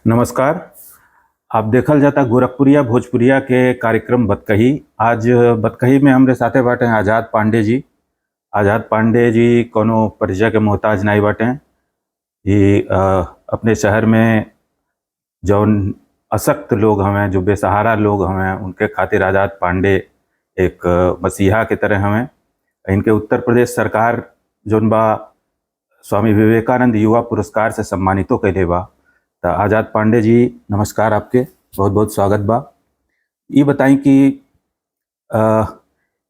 नमस्कार। आप देखल जाता गोरखपुरिया भोजपुरिया के कार्यक्रम बतकही। आज बतकही में हमरे साथे बाटे हैं आज़ाद पांडे जी। आज़ाद पांडे जी कोनो परिचय के मोहताज नहीं बाटे। ये अपने शहर में जौन अशक्त लोग हवें, जो बेसहारा लोग हवें, उनके खातिर आज़ाद पांडे एक मसीहा के तरह हवें। इनके उत्तर प्रदेश सरकार जौन बा स्वामी विवेकानंद युवा पुरस्कार से सम्मानितो कइले बा। त आज़ाद पांडे जी नमस्कार, आपके बहुत बहुत स्वागत बा। ये बताई कि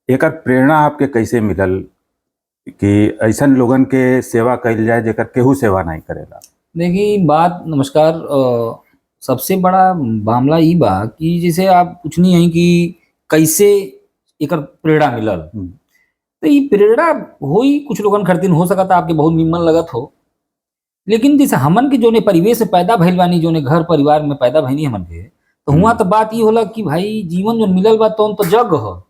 एकर प्रेरणा आपके कैसे मिलल कि ऐसन लोगन के सेवा कइल जाए जेकर केहू सेवा नहीं करेला? देखिए बात, नमस्कार। सबसे बड़ा मामला ई बा कि जैसे आप पूछनी है कि कैसे एकर प्रेरणा मिलल, तो ई प्रेरणा होई कुछ लोगन खातिर हो सकता आपके बहुत निमन लगत हो, लेकिन जैसे हमन के जोने परिवेश से पैदा भइल बानी, जोने घर परिवार में पैदा भइनी हमन के, तो हुआ तो बात ई होला कि भाई जीवन जो मिलल बा तौन तो जग ह।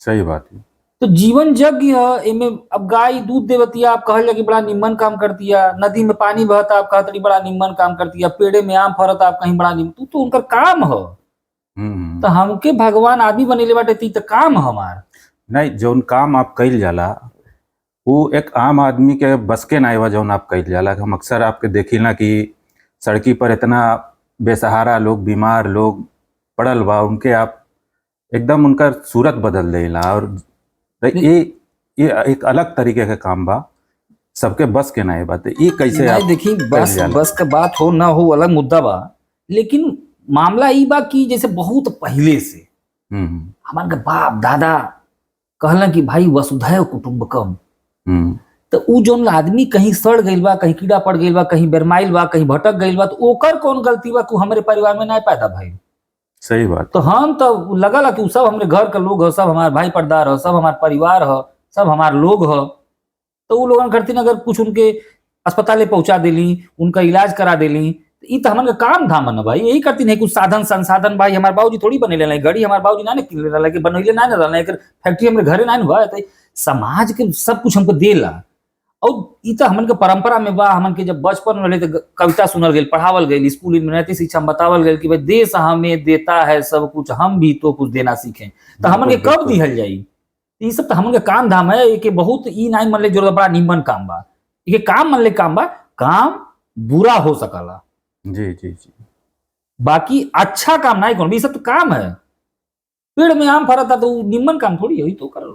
सही बात है। तो जीवन यज्ञ है, एमे अब गाय दूध देवतिया, आप कहल जा कि बड़ा निमन काम करतिया, नदी में पानी बहता आप कहत रही बड़ा निमन काम करतिया, पेड़े में आम फरता आप कहीं बड़ा निमन, तो उनकर काम ह। तो हमके भगवान आदमी बनेले बाटे ती तो काम ह हमार। नहीं, जौन काम आप कइल जाला वो एक आम आदमी के बस के ना बा जौन आप कइल जाला। हम अक्सर आपके देखी ना कि सड़की पर इतना बेसहारा लोग, बीमार लोग पड़ल बा, उनके आप एकदम उनका सूरत बदल देला। और ये एक अलग तरीके का काम बा, सबके बस के ना बा। तो ये कैसे आप नहीं देखी, बस जाला? बस का बात हो ना हो अलग मुद्दा बा, लेकिन मामला ई बा कि जैसे बहुत पहले से हमार के बाप दादा कहलन कि भाई वसुधैव कुटुम्बकम, तो उ जोन आदमी कहीं सड़ गइल बा, कहीं कीड़ा पड़ गइल बा, कहीं बेरमाइल बा, कहीं भटक गइल बा, तो ओकर कौन गलती बा कि हमरे परिवार में ना पैदा भइल? सही बात। तो हम तो लगल कि उ सब हमरे घर के लोग ह, सब हमार भाई परदार ह, सब हमार परिवार ह, सब हमार लोग ह। तो उ लोगन खातिर अगर कुछ उनके अस्पताले पहुंचा देली, उनका इलाज करा देली, तो ई तो हमन के काम धाम न भाई। यही करती नहीं कुछ साधन संसाधन भाई हमार बाबूजी थोड़ी बनेले रहे, गाड़ी हमार बाबूजी ना ने किनले रहे, कि बनैले ना ने रहे, एकर फैक्ट्री हमरे घरे ना ने बा। तो समाज के सब कुछ हमको देला। और ई तो हमन के परंपरा में बा। हमन के जब बचपन में रहे तो कविता सुनल गइल, पढ़ावल गइल, स्कूल में नैतिक शिक्षा में बतावल गइल कि भाई देश हमें देता है सब कुछ, हम भी तो कुछ देना सीखें। तो हमन के कब दिहल जाई? ई सब तो हमन के काम धाम है। के बहुत ई नाई मन ले जोड़ बड़ा निमन काम बा, ये काम मन ले काम बा, काम बुरा हो सकला। जी जी जी। बाकी अच्छा काम नहीं कौन, ये सब तो काम है। पेड़ में आम फरता तो उ निमन काम थोड़ी है, ई तो कर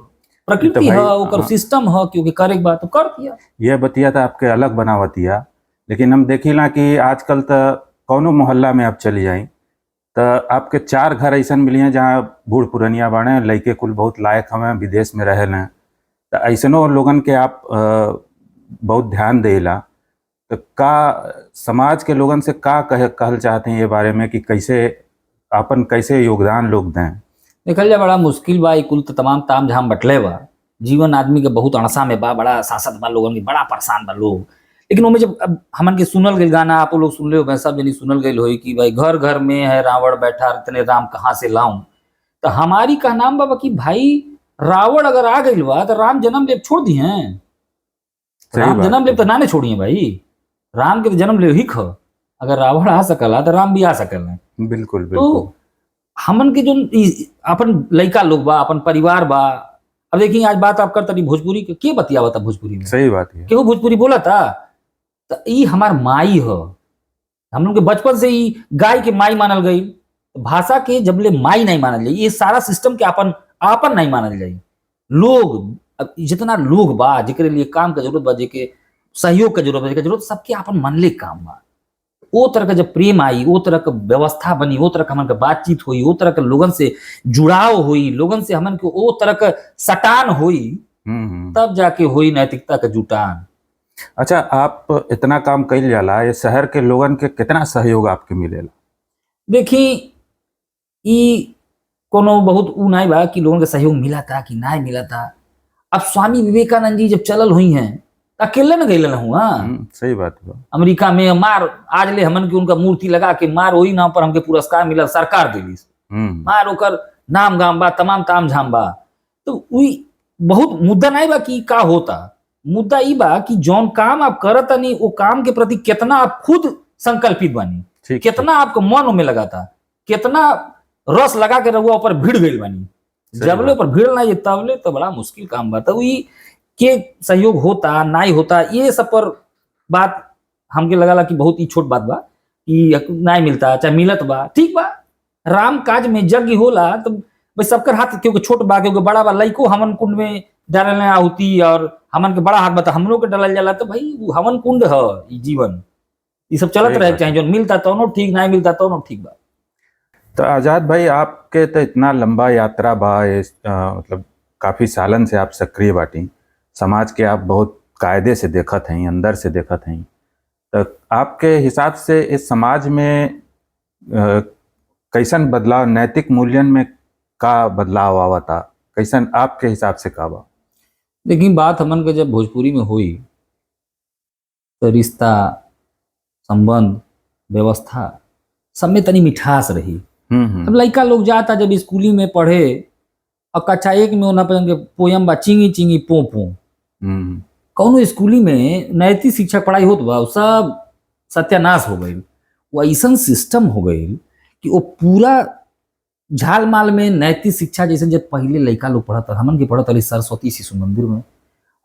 प्रकृति है, ओकर सिस्टम है, क्योंकि करे के बात तो कर दिया। यह बतिया तो आपके अलग बनावतिया, लेकिन हम देखिला कि आजकल तो कौनो मोहल्ला में आप चली जाई तो आपके 4 घर ऐसा मिली हैं जहाँ बूढ़ पुरनिया बाड़े, लइके कुल बहुत लायक हमें, विदेश में रहे हैं। तो ऐसनो लोगन के आप बहुत ध्यान देला। तो का समाज के लोगन से का कहल चाहते हैं ये बारे में कि कैसे अपन कैसे योगदान लोग दें? देखल जाए बड़ा मुश्किल बा, कुल तो तमाम ताम झाम बटले बा, जीवन आदमी के बहुत अणसा में बा, बड़ा सासत बा, लोगन के बड़ा परेशान बा लोग। लेकिन ओमे जब अब हमन के सुनल गइल गाना, आप लोग सुनले हो, सब जनी सुनल गइल होई कि भाई घर घर में है रावण बैठा, इतने राम कहाँ से लाऊं। तो हमारी का नाम बाबा कि भाई रावण अगर आ गइल बा तो राम जन्म ले छोड़ दिए हैं। राम जन्म ले तो ना ने छोड़िए भाई, राम के तो जन्म ले ही ख। अगर रावण आ सकला तो राम भी आ सकल। बिल्कुल बिल्कुल। तो हमन के जो अपन लइका लोग बा, अपन परिवार बा। अब देखिए आज बात आप करता भोजपुरी के बतियावता भोजपुरी में? सही बात है। केहू भोजपुरी बोला था? तो ई हमार माई ह, हम लोग के बचपन से ही गाय के माई मानल गई। भाषा के जबले माई नहीं मानल जाई, ये सारा सिस्टम के अपन आपन नहीं मानल जाई। लोग अब जितना लोग बा जेकरे लिए काम के जरूरत बा, जेके सहयोग के जरूरत बा, जेके जरूरत, सबके आपन मनले काम बा। वो तरह का जब प्रेम आई, वो तरह का व्यवस्था बनी, वो तरह का हमन के बातचीत हुई, वो तरह के लोगन से जुड़ाव हुई, लोगन से हमन के वो तरह का सटान हुई, तब जाके हुई नैतिकता का जुटान। अच्छा, आप इतना काम कइल जाला, ये शहर के लोगन के कितना सहयोग आपके मिलेला? देखी ई कोनो बहुत ऊ नहीं बा कि लोगन के सहयोग मिला था कि नहीं मिला था। अब स्वामी विवेकानंद जी जब चलल हुई हैं अकेले न गए हुआ। सही बात है। अमेरिका में मार आज ले हमन के उनका मूर्ति लगा के मार वही नाम पर हमके पुरस्कार मिला, सरकार दिली, मार ओकर नाम गाम बा, तमाम ताम झाम बा। तो वही बहुत मुद्दा नहीं बा कि का होता, मुद्दा ई बा कि जौन काम आप करत नहीं वो काम के प्रति कितना आप खुद संकल्पित बानी। ठीक। कितना आपके मन में लगा था, कितना रस लगा के रहुआ ऊपर भिड़ गई बानी। सही जबले बात। पर भीड़ ना ये तबले तो बड़ा मुश्किल काम बा। तो ई के सहयोग होता नहीं होता, ये सब पर बात हमके लगला कि बहुत ही छोट बात बा कि नहीं मिलता, चाहे मिलत बा ठीक बा। राम काज में यज्ञ होला तो भाई सबकर हाथ क्योंकि छोट बा क्योंकि बड़ा बा, लइको हवन कुंड में डालल आहुति और हमन के बड़ा हाथ बा तो हमरो के डालल जाला, तो भाई उ हवन कुंड ह ई जीवन, ई सब चलत सही रहे बात। चाहे जो मिलता तौनो ठीक, नहीं मिलता तौनो ठीक बा। तो आज़ाद भाई आपके तो इतना लंबा यात्रा बा, मतलब काफ़ी सालन से आप सक्रिय बाटी, समाज के आप बहुत कायदे से देखत हैं, अंदर से देखत हैं, तो आपके हिसाब से इस समाज में कैसन बदलाव, नैतिक मूल्यन में का बदलाव आवता, कैसन आपके हिसाब से का बा? लेकिन बात हमन के जब भोजपुरी में हुई तो रिश्ता, संबंध, व्यवस्था सब में तनी मिठास रही। अब लइका लोग जाता जब स्कूली में पढ़े और कक्षा एक में ओना पर के पोयम बा चिंगी चिंगी पो पो, कौनो स्कूली में नैतिक शिक्षा पढ़ाई होत बा, उ सब सत्यानाश हो गई। वो ऐसन सिस्टम हो गई कि वो पूरा झाल माल में नैतिक शिक्षा जैसे जब पहले लइका लोग पढ़त हमन के पढ़त रही सरस्वती शिशु मंदिर में,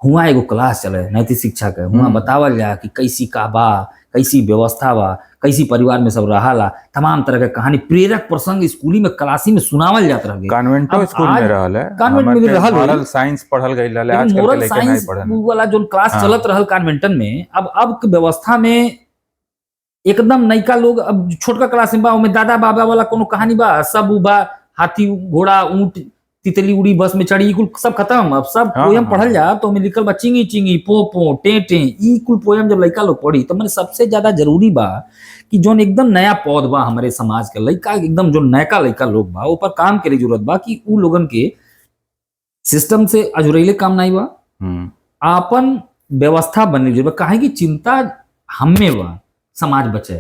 हुआ एगो क्लास चले नैतिक शिक्षा के, हुआ बतावल जा कि कैसी का बा, कैसी व्यवस्था बा, कैसी परिवार में सब रहाला, तमाम तरह के कहानी प्रेरक प्रसंग स्कूली में क्लासी में सुनावल जात रहे। कॉन्वेंटो अब स्कूल में आज रहल है, कॉन्वेंट में भी हमर के रहल होई। मॉरल साइंस पढ़ल गई रहल है, लेकिन आजकल के मोरल लइका नहीं साइंस पढ़न। उ वाला जो क्लास हाँ। चलत रहल कॉन्वेंटन में, अब के व्यवस्था में एकदम नयका लोग, अब छोटका क्लास में बा ओमे दादा बाबा वाला कोनो कहानी बा, सब उ बा हाथी घोड़ा ऊंट तितली उड़ी बस में चढ़ी, ई कुल सब खत्म। अब सब हाँ, पोयम हाँ। पढ़ल जा तो ओमे लिखल बा चिंगी चिंगी पो पो टे टे, ई कुल पोयम जब लइका लोग पढ़ी तो मैंने सबसे ज्यादा जरूरी बा कि जोन एकदम नया पौध बा हमारे समाज के लइका, एकदम जो नयका लइका लोग बा ऊपर काम करे जरूरत बा कि उ लोगन के सिस्टम से अजुरैले काम नहीं बा, आपन व्यवस्था बने जरूरत बा। काहे की चिंता हमें बा समाज बचे,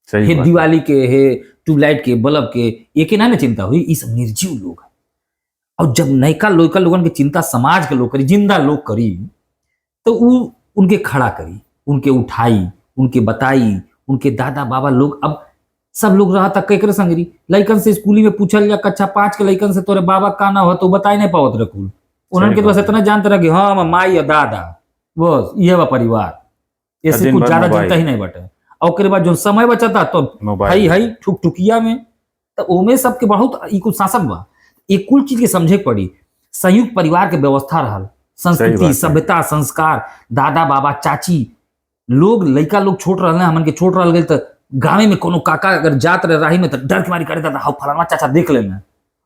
सही हे बात। दिवाली के, हे ट्यूबलाइट के, बल्ब के, एके ना ना चिंता हुई, ई सब निर्जीव लोग हैं। और जब नयका लोका लोगन के चिंता समाज के लोग करी, जिंदा लोग करी, तो उ उनके खड़ा करी, उनके उठाई, उनके बताई, उनके दादा बाबा लोग, अब सब लोग रहा था केकरे संगरी लइकन से स्कूली में पूछल जा कक्षा 5 के लइकन से तोरे बाबा का ना हो तो बताई नहीं पावत रकुल, उन्हन के तो बस बात। इतना जानते रहे कि हाँ हम माई और दादा, बस ये बा परिवार, ऐसे दिन कुछ भर ज्यादा मोबाइल। जनता ही नहीं बटे। और ओकरे बाद जो समय बचता तो मोबाइल हई हई ठुकठुकिया में, तो ओमे सबके बहुत ई कुल शासन बा। ये कुल चीज के समझे के पड़ी। संयुक्त परिवार के व्यवस्था रहल, सही संस्कृति, बात है। सभ्यता, संस्कार, दादा बाबा चाची लोग, लइका लोग छोट रहल, हमन के छोट रहल गए तो गाँव में कोनो काका अगर जात रहे राही में तो डर के मारी करे दादा हाउ फलाना चाचा देख लेना।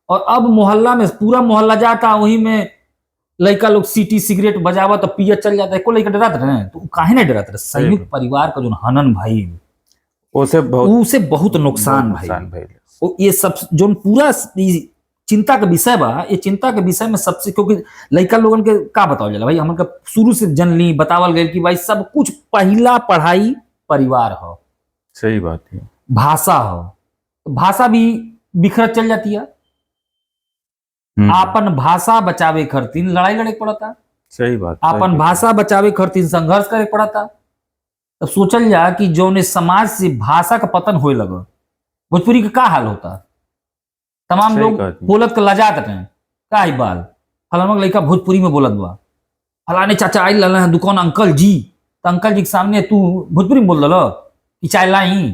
और अब मोहल्ला में पूरा मोहल्ला जाता, वही में लइका लोग सीटी सिगरेट बजावा तो पियत चल जाता है, को लइका डरात रहे तो उ काहे नहीं डरात रहे। संयुक्त परिवार का जो हनन भाई ओसे बहुत उसे बहुत नुकसान भाई, नुकसान भइल। और ये सब जो पूरा ई चिंता के विषय बा, ये चिंता के विषय में सबसे, क्योंकि लइका लोगन के का बतावल जाला भाई, हमन के शुरू से जनली बतावल गया कि भाई सब कुछ पहला पढ़ाई परिवार हो, सही बात है। भाषा हो, भाषा भी बिखरत चल जाती है। आपन भाषा बचावे खातिर लड़ाई लड़े के पड़ता, सही बात, आपन भाषा बचावे खातिर संघर्ष करे पड़ता। तब सोचल जा कि जौन इस समाज से भाषा का पतन होए लगा, भोजपुरी का का हाल होता, तमाम लोग बोलत के लजात रहे, का आई बाल फलाना लड़का भोजपुरी में बोलत बा, फलाने चाचा आई लल हैं दुकान अंकल जी, तो अंकल जी के सामने तू भोजपुरी में बोल दल कि चाय लाई,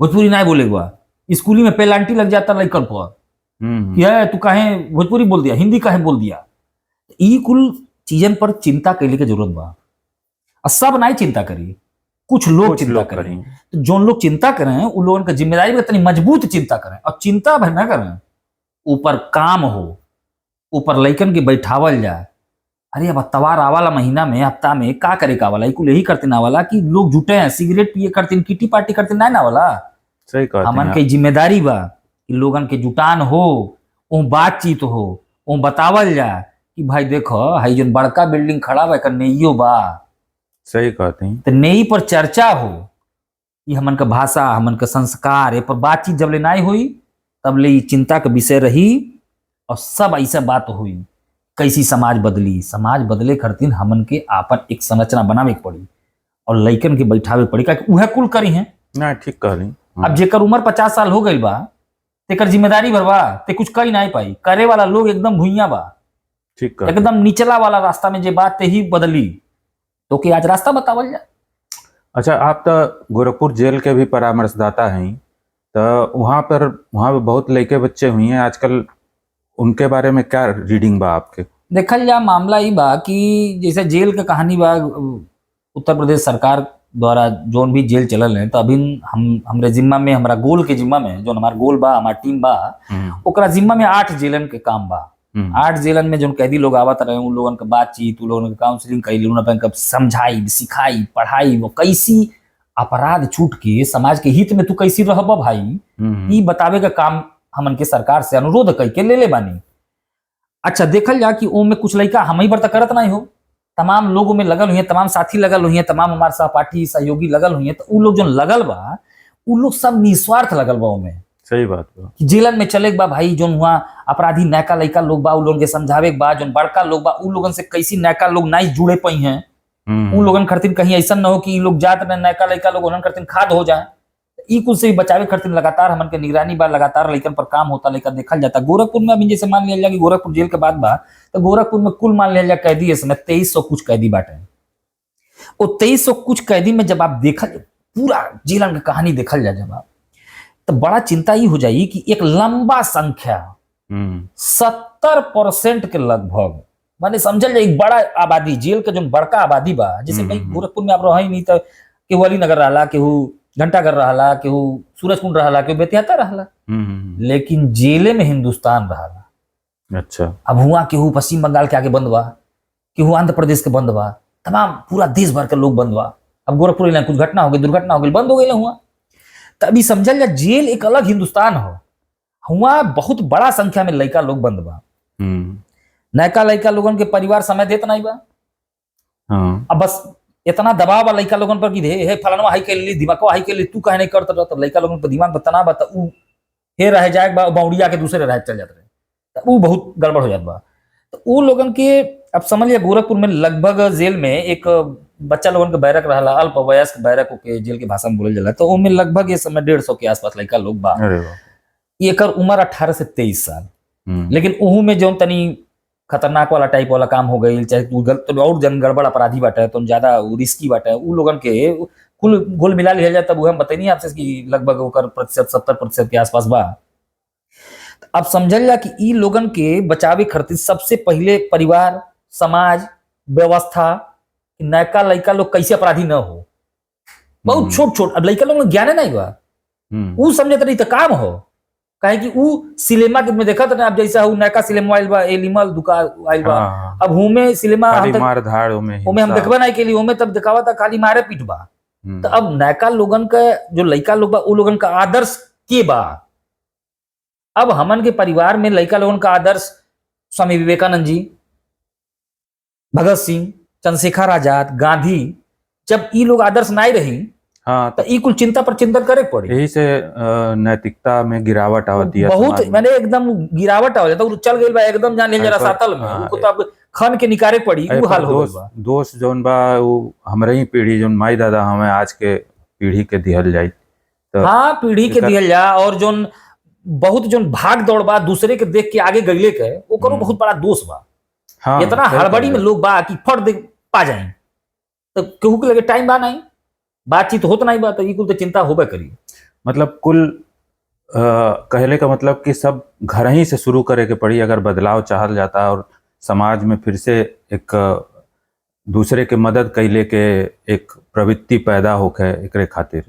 भोजपुरी नहीं बोले बा। स्कूली में पेनाल्टी लग जाता लड़कन पर कि है तू काहे भोजपुरी बोल दिया, हिंदी काहे बोल दिया। ई कुल चीजन पर चिंता कैले के जरूरत बा, और सब नहीं चिंता करी, कुछ लोग चिंता करें। तो जोन लोग चिंता करें उन लोगों का जिम्मेदारी भी इतनी मजबूत चिंता करें, और चिंता भर ना करें, ऊपर काम हो, ऊपर लइकन के बैठावल जाए। अरे अब तवार आवाला महीना में हफ्ता में का करे का वाला, कुल यही करते ना वाला कि लोग जुटे हैं सिगरेट पिए करते, किटी पार्टी करते ना ना वाला। सही कहते हमन के जिम्मेदारी बा कि लोगन के जुटान हो, ओ बातचीत हो, ओ बतावल जाए कि भाई देखो हई जोन बड़का बिल्डिंग खड़ा बा एकर नेइयो बा। सही कहते हैं। तो नेई पर चर्चा हो, ये हमन का भाषा, हमन का संस्कार, ये पर बातचीत जब ले नहीं हुई तब ले चिंता के विषय रही। और सब ऐसा बात हुई कैसी समाज बदली, समाज बदले खातिर हमन के आपन एक संरचना बनावे के पड़ी और लइकन के बैठावे पड़ी, काहे उहे कुल करी हैं। ना ठीक कहली। अब जेकर उम्र 50 साल हो गई बा तेकर जिम्मेदारी भरवा ते कुछ कही नहीं पाई, करे वाला लोग एकदम भुइया बा, ठीक कहली। एकदम निचला वाला रास्ता में जे बात ते ही बदली, तो कि आज रास्ता बतावल जाए। अच्छा, आप तो गोरखपुर जेल के भी परामर्शदाता हैं, तो वहाँ पर वहाँ पे बहुत लड़के बच्चे हुई हैं आजकल, उनके बारे में क्या रीडिंग बा आपके? देखल जा मामला ई बा कि जैसे जेल के कहानी बा, उत्तर प्रदेश सरकार द्वारा जोन भी जेल चलल है, तो अभी हम हमरे जिम्मा में, हमारा गोल के जिम्मा में, जोन हमार गोल बा, हमार टीम बा, ओकरा जिम्मा में 8 जेलन के काम बा। 8 जेलन में जोन कैदी लोग आवत रहे, उन लोगन के बातचीत, उन लोगन के काउंसलिंग कैली, उन लोगन के समझाई सिखाई पढ़ाई, वो कैसी अपराध छूट के समाज के हित में तू कैसी रहब भाई, ई बतावे का काम हमन के सरकार से अनुरोध कई के ले ले बानी। अच्छा, देखल जा कि ओमे कुछ लड़का हम ही पर त करत नहीं हो, तमाम लोगों में लगल हुई है, तमाम साथी लगल हुई है, तमाम हमारे सहपाठी सहयोगी लगल हुई है, तो उ लोग जो लगल बा उ लोग सब निस्वार्थ लगल बा ओमे। सही बात बा। कि जेलन में चले के बा भाई, जोन हुआ अपराधी नयका लड़का लोग बा उ लोगन के समझावे के बा, जोन बड़का लोग बा उ लोगन से कैसी नयका लोग नहीं जुड़े पई हैं, उन लोगन खातिर कहीं ऐसा न हो कि इ लोग जात में नयका लड़का लोग उन्हन खातिर खाद हो जाए, ई कुल से भी बचावे खातिर लगातार हमन के निगरानी बा, लगातार लइकन पर काम होता, लइका देखल जाता। गोरखपुर में अभी जैसे मान लिया जाए कि गोरखपुर जेल के बाद बा, तो गोरखपुर में कुल मान लिया जाए कैदी इस समय 2300 कुछ कैदी बाटे। वो 2300 कुछ कैदी में जब आप देखल पूरा जेलन के कहानी देखल जाए जब आप, तो बड़ा चिंता ही हो जाई कि एक लंबा संख्या 70% के लगभग, माने समझल जाए एक बड़ा आबादी जेल के जो बड़का आबादी बा, जैसे भाई गोरखपुर में आप रह नहीं तो केहू अलीनगर रहला, केहू घंटाघर रहला, केहू सूरजकुंड रहला, केहू बेतियाता रहला, लेकिन जेले में हिंदुस्तान रहला। अच्छा, अब हुआ केहू पश्चिम बंगाल के आगे बंद बा, केहू आंध्र प्रदेश के बंद बा, तमाम पूरा देश भर के लोग बंद बा। अब गोरखपुर में कुछ घटना हो गई, दुर्घटना हो गई, बंद हो गई हुआ। तभी समझल जा जेल एक अलग हिंदुस्तान हो, हुआ बहुत बड़ा संख्या में लड़का लोग बंद बा। नयका लड़का लोगन के परिवार समय देत नहीं बा। हाँ। अब बस इतना दबाव बा लड़का लोगन पर कि हे हे फलानवा हाई के ली, दिमागवा हाई के ली, तू काहे नहीं करत रह, तो लड़का लोगन पर दिमाग पर तनाव बा, त ऊ हे रह जाए बा बौड़िया के दूसरे रह चल जात रहे, त ऊ बहुत गड़बड़ हो जात बा। तो ऊ लोगन के अब समझ लिया गोरखपुर में लगभग जेल में एक बच्चा लोगन के बैरक रहला, अल्प वयस्क बैरक के जेल के भाषा में बोलल जाला, तो ओमे लगभग ये समय 150 के आसपास लड़का लोग बा। एकर उम्र 18 से 23 साल, लेकिन ओहू में जौन तनी खतरनाक वाला टाइप वाला काम हो गई, चाहे तू गलत और जन गड़बड़ अपराधी बाटे तो ज्यादा रिस्की बाटे, उ लोगन के कुल गोल मिला लिया जाए तब हम बतैनी आपसे कि लगभग ओकर प्रतिशत 70% के आसपास बा। अब समझल जा कि ई लोगन के बचावे खातिर सबसे पहले परिवार, समाज, व्यवस्था, नयका लड़का लोग कैसे अपराधी न हो, बहुत छोट छोट अब लड़का लोग ज्ञान नहीं बा, उ समझत रही तो काम हो, काहे कि उ सिनेमा के में देखत ना, अब जैसा उ नयका सिनेमा आइल बा, एनिमल दुका आइल बा, अब हुमे सिनेमा मार धाड़ ओमे ओमे हम देखबे नहीं केली, ओमे तब दिखावा था खाली मारे पीट बा। तो अब नयका लोगन के जो लड़का लोग बा उ लोगन का आदर्श के बा। अब हमन के परिवार में लड़का लोगन का आदर्श स्वामी विवेकानंद जी, भगत सिंह, चंद्रशेखर आजाद, गांधी, जब ई लोग आदर्श नहीं रही, हाँ, तो ई कुल चिंता पर चिंतन करे पड़ी। यही से नैतिकता में गिरावट आवती है बहुत, मैंने एकदम गिरावट आवत तो चल गई बा एकदम जान ले जरा सातल में, उनको तो अब खन के निकारे पड़ी, उ हाल हो गइल बा। दोष जोन बा उ हमरे ही पीढ़ी जोन माई दादा हमें आज के पीढ़ी के दिहल जाई, तो हाँ पीढ़ी के दिहल जा। और जोन बहुत जोन भाग दौड़ बा दूसरे के देख के आगे गईले के, ओकरो बहुत बड़ा दोष बा। हाँ, इतना हड़बड़ी में लोग बा कि फट दे पा जाए, तो केहू के लगे टाइम बा नहीं, बातचीत होत नहीं बा, तो ई कुल तो चिंता होबे करी। मतलब कुल कहले का मतलब कि सब घर ही से शुरू करे के पड़ी अगर बदलाव चाहल जाता और समाज में फिर से एक दूसरे के मदद कैले के एक प्रवृत्ति पैदा होके एकरे खातिर।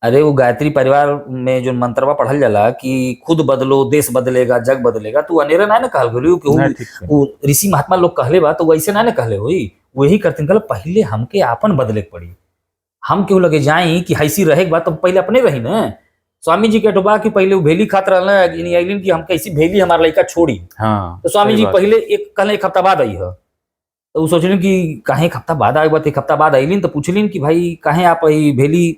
अरे वो गायत्री परिवार में जो मंत्रवा पढ़ल जाला कि खुद बदलो देश बदलेगा जग बदलेगा, तो अनेरा ना कहल गेलू कि वो ऋषि महात्मा लोग कहले बा, तो वैसे ना कहले होई, वही करते कहले पहले हमके आपन बदले के पड़ी, हम क्यों लगे जाई कि हैसी रहे के बाद तो पहले अपने रही ना। स्वामी जी के डुबा कि पहले वो भेली खात रहल कि हम कैसी भेली हमारा लड़का छोड़ी। हाँ, तो स्वामी जी पहले एक कहले एक हफ्ता बाद आई है, तो वो सोचलिन कि काहे एक हफ्ता बाद आए, एक हफ्ता बाद अलिन तो पूछलिन कि भाई काहे आप भेली,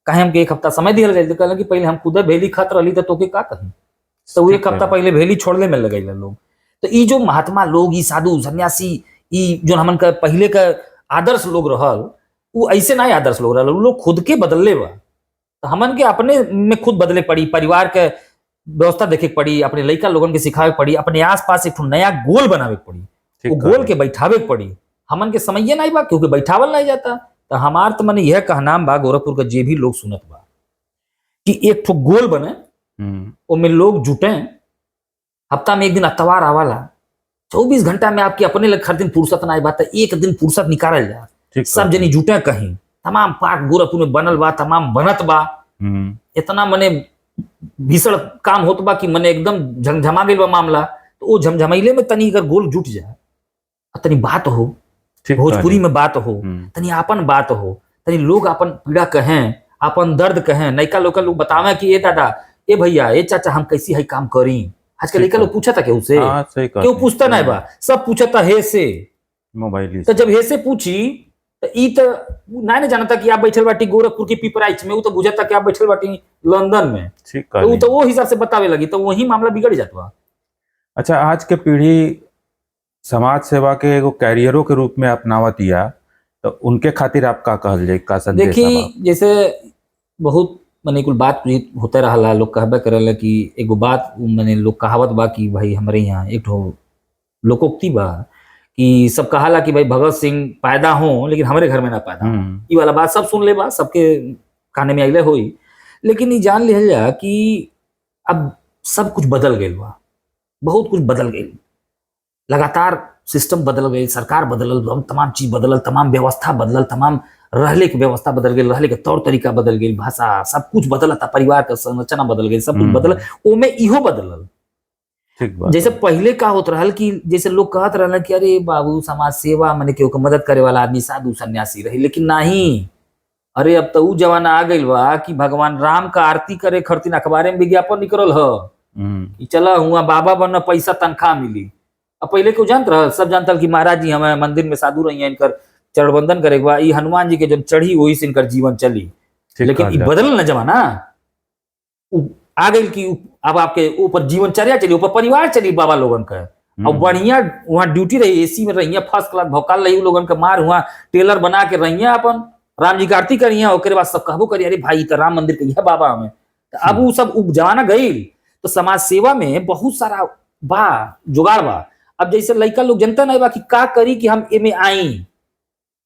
काहे हमके एक हफ्ता समय दिया गया, कहलन कि पहले हम खुद भेली खात रही तो तोके का कही, तो वो एक हफ्ता पहले भेली छोड़ले में लगल लोग। तो ई जो महात्मा लोग, ई साधु सन्यासी, ई जो हमन के पहले के आदर्श लोग रहल, वो ऐसे ना आदर्श लोग रहल, वो लोग खुद के बदलले बा। तो हमन के अपने में खुद बदले पड़ी, परिवार के व्यवस्था देखे के पड़ी, अपने लइका लोगन के सिखावे के पड़ी, अपने आसपास एक ठो नया गोल बनावे के पड़ी, ठीक वो गोल कहली। के बैठावे के पड़ी। हमन के समझे नहीं बा क्योंकि बैठावल नहीं जाता। तो हमार तो मने यह कहनाम बा, गोरखपुर का जे भी लोग सुनत बा, कि एक ठो गोल बने, ओमे लोग जुटे, हफ्ता में एक दिन अतवार आवाला, 24 घंटा में आपकी अपने लग हर दिन फुर्सत ना बा, तो एक दिन फुर्सत निकालल जा, ठीक सब कहली। जनी जुटे कहीं। तमाम पार्क गोरखपुर में बनल बा, तमाम बनत बा, इतना मने भीषण काम होत बा कि मने एकदम झमझमा गेल बा मामला। तो वो झमझमैले में तनी अगर गोल जुट जाए और तनी बात हो, ठीक भोजपुरी कहली। में बात हो, तनी आपन बात हो, तनी लोग आपन पीड़ा कहें, आपन दर्द कहें, नयका लोग लोग बतावे कि ए दादा, ए भैया, ए चाचा, हम कैसी है काम करी। आजकल ठीक लइका लोग है। पूछता केहू से? हाँ, सही केहू कहली। पूछता नहीं बा, सब पूछता हे से। मोबाइल ही तो से। जब हे से पूछी तो ई तो ना ने जानता कि आप बैठल बाटी गोरखपुर की पिपराइच में, ऊ तो बुझता कि आप बैठल बाटी लंदन में, ठीक तो ऊ कहली। तो वो हिसाब से बतावे लगी, तो वही मामला बिगड़ जात बा। अच्छा, आज के पीढ़ी समाज सेवा के एगो कैरियरों के रूप में अपनावतिया, तो उनके खातिर आप का कहल जाई, का संदेश देखी बा? जैसे बहुत मने कुल बात भी होते रहला, लोग कहबे करेला कि एगो बात मने लोग कहावत बा कि भाई हमरे यहाँ एक ठो लोकोक्ति बा कि सब कहाला कि भाई भगत सिंह पैदा हो लेकिन हमरे घर में ना पैदा हो। ई वाला बात सब सुन ले बा, सबके काने में आइले होई। लेकिन ई जान लिहल जा कि अब सब कुछ बदल गइल बा, बहुत कुछ बदल गइल, लगातार सिस्टम बदल गई, सरकार बदलल, हम तमाम चीज बदलल, तमाम व्यवस्था बदलल, तमाम रहले के व्यवस्था बदल गई, रहले के तौर तरीका बदल गई, भाषा सब कुछ बदलता, परिवार के संरचना बदल गई, सब कुछ बदलल, ओमे इहो बदलल। ठीक बात। जैसे पहले का होत रहल कि जैसे लोग कहत रहल कि अरे बाबू समाज सेवा माने केहू के मदद करे वाला आदमी साधु सन्यासी रही, लेकिन नहीं, अरे अब तो ऊ जमाना आ गइल बा कि भगवान राम का आरती करे खरतीन अखबारे में विज्ञापन निकलल ह कि चला हुआ बाबा बन, पैसा तनख्वाह मिली। अब पहले क्यों जानत रह, सब जानता कि महाराज जी हमें मंदिर में साधु रही हैं, इनकर चरणबंधन करे के बा, ई हनुमान जी के जब चढ़ी वही से इनकर जीवन चली। ठीक लेकिन कहल ई जाता। बदलल ना जमाना, उ आ गइल कि अब आपके ऊपर जीवनचर्या चली, ऊपर परिवार चली बाबा लोगन का। और बढ़िया वहाँ ड्यूटी रही, एसी में रहिया, फर्स्ट क्लास भौकाल रही, उ लोगन के मार हुआ टेलर बना के रहिया, अपन राम जी के आरती करिया, ओकरे बाद सब कहबो करी अरे भाई तो राम मंदिर के यह बाबा हमें। तो अब उ सब उ जमाना गइल। तो समाज सेवा में बहुत सारा बा जुगाड़ बा। अब जैसे लइका लोग जनता नहीं बा कि का करी कि हम एमे आई,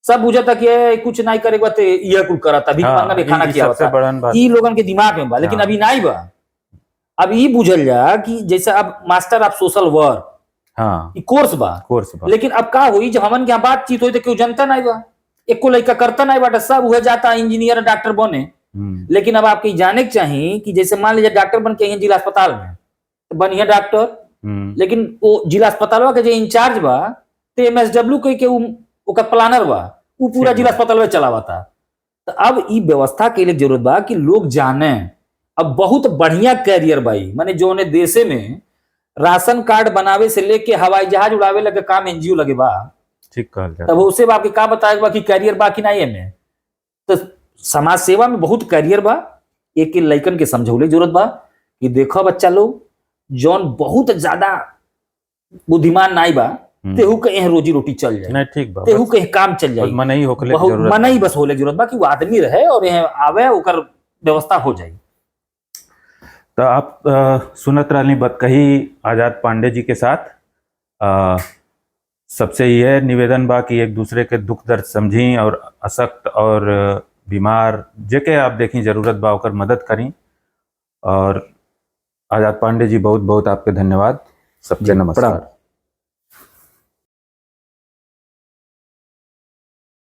सब बुझता कि ए, कुछ नहीं करे बा ते यह कुल करता, भीख हाँ, मांगा में खाना ई खियावता। सबसे बड़न बात ई लोगन के दिमाग में बा, लेकिन हाँ। अभी नहीं बा। अब ई बुझल जा कि जैसे अब मास्टर ऑफ सोशल वर्क हाँ ई कोर्स बा, कोर्स बा। लेकिन अब का हुई जब हमन के यहाँ बातचीत हुई तो केहू जनता नहीं बा, एको लइका करता नहीं बाटा, सब उहे जाता इंजीनियर डॉक्टर बने। लेकिन अब आपके ई जाने के चाही कि जैसे मान लीजिए डॉक्टर बन के जिला अस्पताल में तो बनिए डॉक्टर, लेकिन वो जिला अस्पताल के जो इंचार्ज बा ते एमएसडब्ल्यू के ओकर प्लानर बा, उ पूरा ठीक जिला बा। अस्पताल में चलावता। तो अब ई व्यवस्था के लिए जरूरत बा कि लोग जाने। अब बहुत बढ़िया कैरियर बाई, माने जो ने देशे में राशन कार्ड बनावे से लेके हवाई जहाज उड़ावे लगे काम एनजीओ लगे बा, ठीक कहल जाता। तब उसे बाप के का बताए बा कि कैरियर बा कि नहीं एमे। तो समाज सेवा में बहुत कैरियर बा। एक एक लइकन के समझौले जरूरत बा कि देखो बच्चा लोग, जौन बहुत ज्यादा बुद्धिमान नहीं बा तेहू के एह रोजी रोटी चल जाए, नहीं ठीक बा, तेहू के एह काम चल बस जाए, मनई होखले के बहुत जरूरत मनई बस होले के जरूरत बा कि वो आदमी रहे और एह आवे ओकर व्यवस्था हो जाए। तो आप सुनत रहनी बतकही आज़ाद पांडे जी के साथ। सबसे यह निवेदन बा कि एक दूसरे के दुख दर्द समझी और अशक्त और बीमार जेके आप देखी जरूरत बा ओकर मदद करी। और आज़ाद पांडे जी बहुत बहुत आपके धन्यवाद। सबके जी, नमस्कार। प्रणाम।